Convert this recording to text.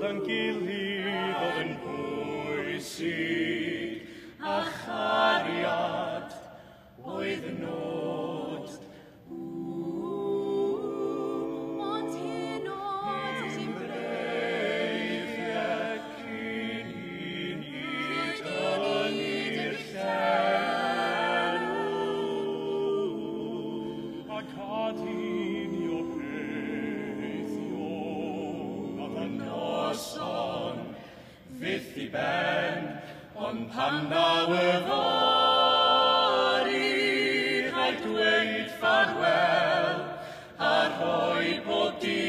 â'n gilydd oedd yn bwysig, a chariad oedd y nod. Ond heno Dim breichiau cyn i ni dynnu'r llenw, ac adunio obeithio nad y noson fyth i ben, ond pan ddaw yfory, rhaid dweud ffarwel a rhoi bob dim.